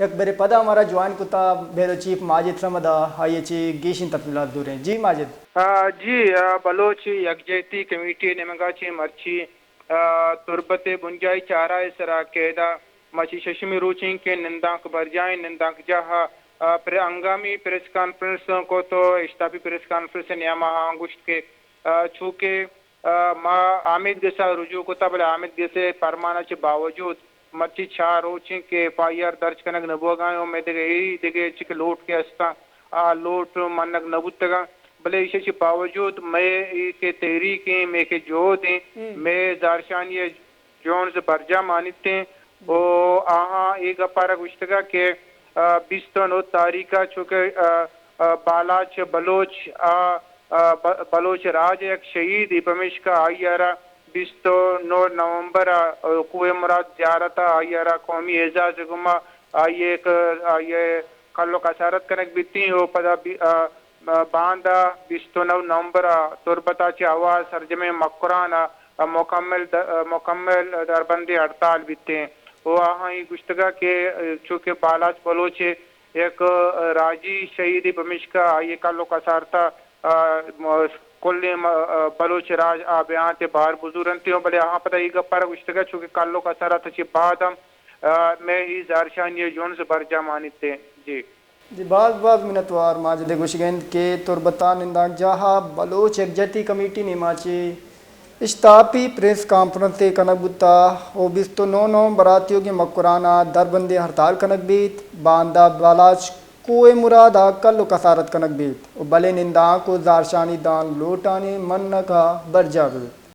یک برے پدا مارا جوائن کتا بیورو چیف ماجد صمد ءَ، آئی ءَ چہ گیشیں تفصیلات زوریں۔ جی ماجد۔ آ، جی، آ، بلوچ یکجہتی کمیٹی ءِ نیمگا چہ مرچی، آ، تربت ءِ بنجاہی چارہ ءِ سرا قیدا مرچی ششمی روچ ایں کہ نندانک برجاہ ایں، نندانک جاہ ءَ، آ، پر-، ہنگامی پریس کانفرنس کت ءُ اشتاپی پریس کانفرنس ءِ نیام ءَ آہاں گوشت کہ، آ، چونکہ آ، ما آمید گس ءَ رجوع کتا، بلے آمید گس ءِ پرمان ءَ چہ باوجود مرچی چار روچ ایں کہ ایف آئی آر درج کنگ نہ بوگ ءَ ایں ءُ مئے دگہ اے دگہ چک لوٹ کہ استاں، آ لوٹ منگ نہ بوتگ اَں۔ بلے ایشی ءَ چہ باوجود مئے اے کہ تحریک ایں، مئے کہ جہد ایں، مئے زہرشانی ءِ جونز برجاہ مانیت ایں۔ ءُ آہاں اے گپ ءَ را گوشتگ کہ، آ، بیست ءُ نو تاریخ ءَ چونکہ، آ، آ، بالاچ بلوچ ءَ، آ، ب-، بلوچ راج ءِ یک شہیدے، پمیشکا آئی ءَ را بیست ءُ نو نومبر ءَ، آ، کوہ مراد زیارت ءَ آئی ءَ را قومی اعزاز ءِ گوما آئی ءِ ک-، آئی ءِ کل ءُ کسارت کنگ بیتیں ءُ پدا بی-، آ، باندا بیست ءُ نو نومبر ءَ تربت ءَ چہ آواز سرجمیں مکران ءَ مکمل د-، مکمل دربندی ہڑتال بیتیں۔ ءُ آہاں اے گوشتگ کہ چونکہ بالاچ بلوچ یک راجی شہیدے، پمیشکا آئی ءِ کل ءُ کسارت ءَ، آ، م-، کلیں م-، آ، بلوچ راج آ بیانت ءِ بہر بزور اَنت، بلے آہاں پدا اے گپ ءَ را گوشتگ چونکہ کل ءُ کسارت ءَ چہ بعد ہم، آ، مئے اے زہرشانی ءِ جنز برجاہ مانیت۔ جی۔ جی، باز باز منتوار۔ ماجد ءِ گوشگ اِنت کہ تربت ءِ نندانک جاہ ءَ بلوچ یکجہتی کمیٹی ءِ نیما چہ اشتاپی پریس کانفرنسے کنگ بوتگ ءُ بیست ءُ نو نومبر ءَ تیوگیں مکران ءَ دربندی ہڑتال کنگ بیت، باندا بالاچ کوہ مراد ءَ کل ءُ کسارت کنگ بیت ءُ بلے نندانک ءُ زہرشانی داں لوٹانی منگ ءَ برجاہ بیت۔